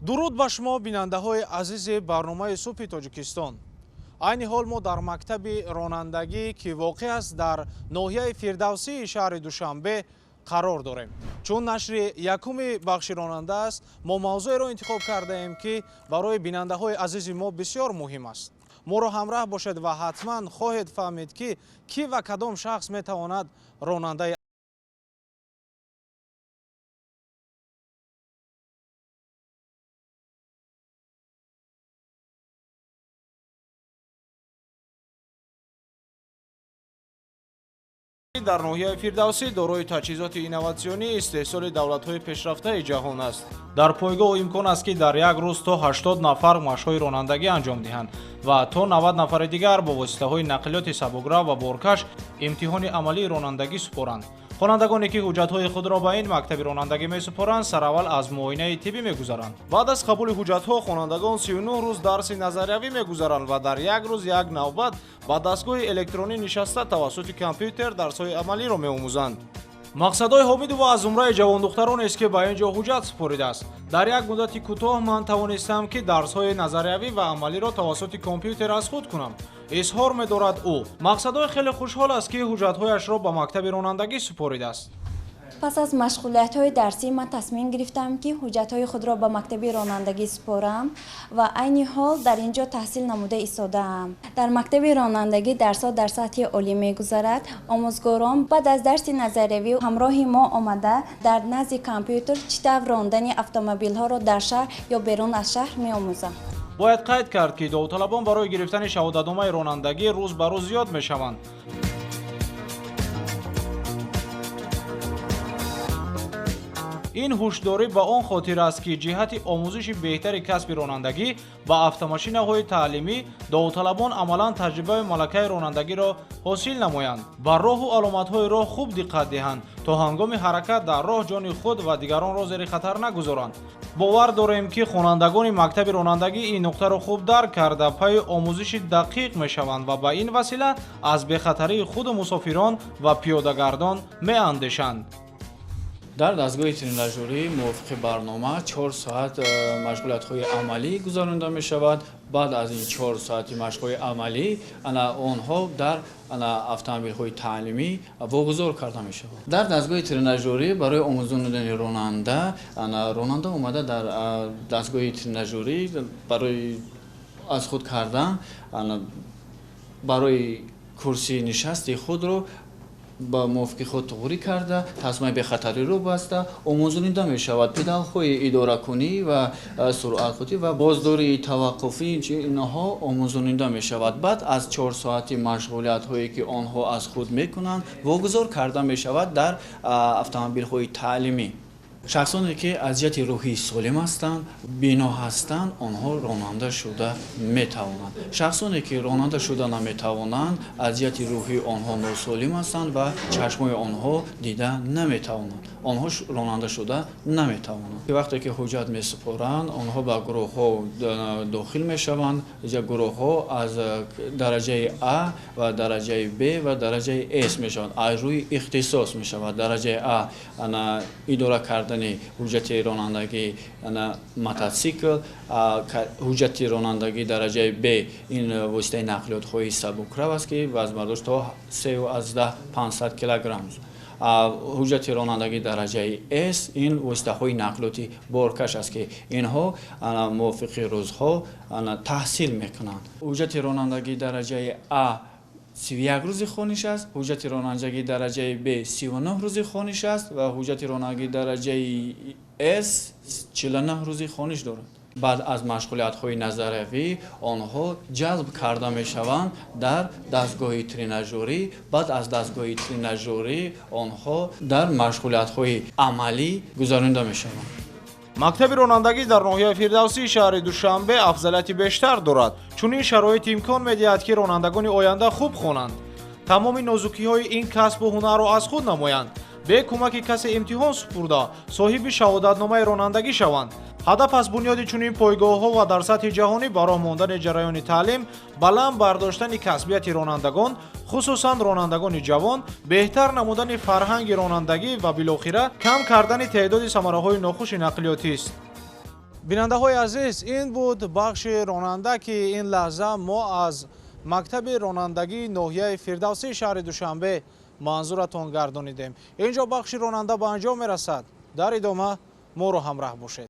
Дуруд ба шумо, бинандаҳои азизи барномаи Субҳи Тоҷикистон. Айни ҳол мо дар мактаби ронандагӣ, ки воқеъ аст дар ноҳияи Фирдавсии шаҳри Душанбе, қарор дорем. Чун нашри якуми бахши ронанда аст, мо мавзӯеро интихоб кардаем, ки барои бинандаҳои азизи мо бисёр муҳим аст. Моро ҳамроҳ бошед ва ҳатман хоҳед фаҳмид, ки кӣ ва кадом шахс метавонад ронандаи дар ноҳияи Фирдавсӣ дорои таҷҳизоти инноватсионии истеҳсоли давлатҳои пешрафтаи ҷаҳон аст. Дар пойгоҳ имкон аст, ки дар як рӯз то 80 нафар машқҳои ронандагӣ анҷом диҳанд ва то 90 нафари дигар бо воситаҳои нақлиёти сабукрав ва боркаш имтиҳони амалии ронандагӣ супоранд. Хонандагоне, ки ҳуҷҷатҳои худро ба ин мактаби ронандагӣ месупоранд, сараввал аз муоинаи тиббӣ мегузаранд. Баъд аз қабули ҳуҷҷатҳо хонандагон 39 рӯз дарси назариявӣ мегузаранд ва дар як рӯз як навбат ба дастгоҳи электронӣ нишаста, тавассути компютер дарсҳои амалиро меомӯзанд. Мақсадҳои Ҳомидова аз зумраи ҷавондухтаронест, ки ба ин ҷо ҳуҷҷат супоридааст. Дар як муддати кӯтоҳ ман тавонистам, ки дарсҳои назариявӣ ва амалиро тавассути компютер аз худ кунам, изҳор медорад ӯ. Мақсадҳои хеле хушҳол аст, ки ҳуҷҷатҳояшро ба мактаби ронандагӣ супоридааст. Пас аз машғулиятҳои дарсӣ ман тасмим гирифтам, ки ҳуҷҷатҳои худро ба мактаби ронандагӣ супорам ва айни ҳол дар ин ҷо таҳсил намуда истодаам. Дар мактаби ронандагӣ дарсҳо дар сатҳи олӣ мегузарад. Омӯзгорон баъд аз дарси назариявӣ ҳамроҳи мо омада, дар назди компютер чӣ тавр рондани автомобилҳоро дар шаҳр ё берун аз шаҳр меомӯзанд. Бояд қайд кард, ки довталабон барои гирифтани шаҳодатномаи ронандагӣ рӯз ба рӯз зиёд мешаванд. Ин ҳушдорӣ ба он хотир аст, ки ҷиҳати омӯзиши беҳтари касби ронандагӣ ба автомошинаҳои таълимӣ довталабон амалан таҷрибаи малакаи ронандагиро ҳосил намоянд, ба роҳу аломатҳои роҳ хуб диққат диҳанд, то ҳангоми ҳаракат дар роҳ ҷони худ ва дигаронро зери хатар нагузоранд. Бовар дорем, ки хонандагони мактаби ронандагӣ ин нуқтаро хуб дарк карда, пайи омӯзиши дақиқ мешаванд ва ба ин васила аз бехатарии худу мусофирон ва пиёдагардон меандешанд. Дар дастгоҳи тренажёрӣ мувофиқи барнома 4 соат машғулиятҳои амалӣ гузаронида мешавад. Баъд аз ин 4 соати машқҳои амалӣ ана онҳо дар ана автомобилҳои таълимӣ вогузор карда мешавад. Дар дастгоҳи тренажёрӣ барои омӯзонидани ронанда ана ронанда омада дар дастгоҳи тренажёрӣ барои аз худ кардан ана барои курсии нишасти худро ба мувофиқи худ туғрӣ карда, тасмаи бехатариро баста омӯзонида мешавад. Педалҳои идоракунӣ ва суръатхудӣ ва боздории таваққуфӣ, инҳо омӯзонида мешавад. Баъд аз 4 соати машғулиятҳое, ки онҳо аз худ мекунанд, вогузор карда мешавад дар автомобилҳои таълимӣ. Шахсоне, ки аз ҷиҳати рӯҳӣ солим ҳастанд, бино ҳастанд, онҳо ронанда шуда метавонанд. Шахсоне, ки ронанда шуда наметавонанд, аз ҷиҳати рӯҳӣ онҳо носолим ҳастанд ва чашмои онҳо дида наметавонанд, онҳо ронанда шуда наметавонанд. Вақте ки ҳуҷҷат месупоранд, онҳо ба гурӯҳҳо дохил мешаванд. Иҷа гурӯҳҳо аз дараҷаи А ва дараҷаи Б ва дараҷаи С мешаванд, аз рӯи ихтисос мешавад. Дараҷаи А ана идора кардани ҳуҷҷати ронандагӣ ана мототсикл, ҳуҷҷати ронандагӣ дараҷаи Б ин воситаи нақлиётҳои сабукрав аст, ки вазнбардошт то 3,5 килограмм, ҳуҷҷати ронандагӣ дараҷаи С ин воситаҳои нақлиёти боркаш аст, ки инҳо мувофиқи рӯзҳо таҳсил мекунанд. Ҳуҷҷати ронандагӣ дараҷаи А 31 рӯзи хониш аст, ҳуҷҷати ронандагии дараҷаи Б 39 рӯзи хониш аст ва ҳуҷҷати ронандагии дараҷаи С 49 рӯзи хониш дорад. Баъд аз машғулиятҳои назариявӣ онҳо ҷалб карда мешаванд дар дастгоҳи тренажёрӣ. Баъд аз дастгоҳи тренажёрӣ онҳо дар машғулиятҳои амалӣ гузаронида мешаванд. Мактаби ронандагӣ дар ноҳияи Фирдавсии шаҳри Душанбе афзалияти бештар дорад. Чунин шароит имкон медиҳад, ки ронандагони оянда хуб хонанд, тамоми нозукиҳои ин касбу ҳунарро аз худ намоянд, бе кӯмаки касе имтиҳон супурда, соҳиби шаҳодатномаи ронандагӣ шаванд. Ҳадаф аз бунёди чунин пойгоҳҳо ва дар сатҳи ҷаҳонӣ ба роҳ мондани ҷараёни таълим баланд бардоштани касбияти ронандагон, хусусан ронандагони ҷавон, беҳтар намудани фарҳанги ронандагӣ ва билохира кам кардани теъдоди самараҳои нохуши нақлиётист. Бинандаҳои азиз, ин буд бахши ронанда, ки ин лаҳза мо аз мактаби ронандагии ноҳияи Фирдавсии шаҳри Душанбе манзуратон гардонидем. Инҷо бахши ронанда ба анҷом мерасад. Дар идома моро ҳамроҳ бошед.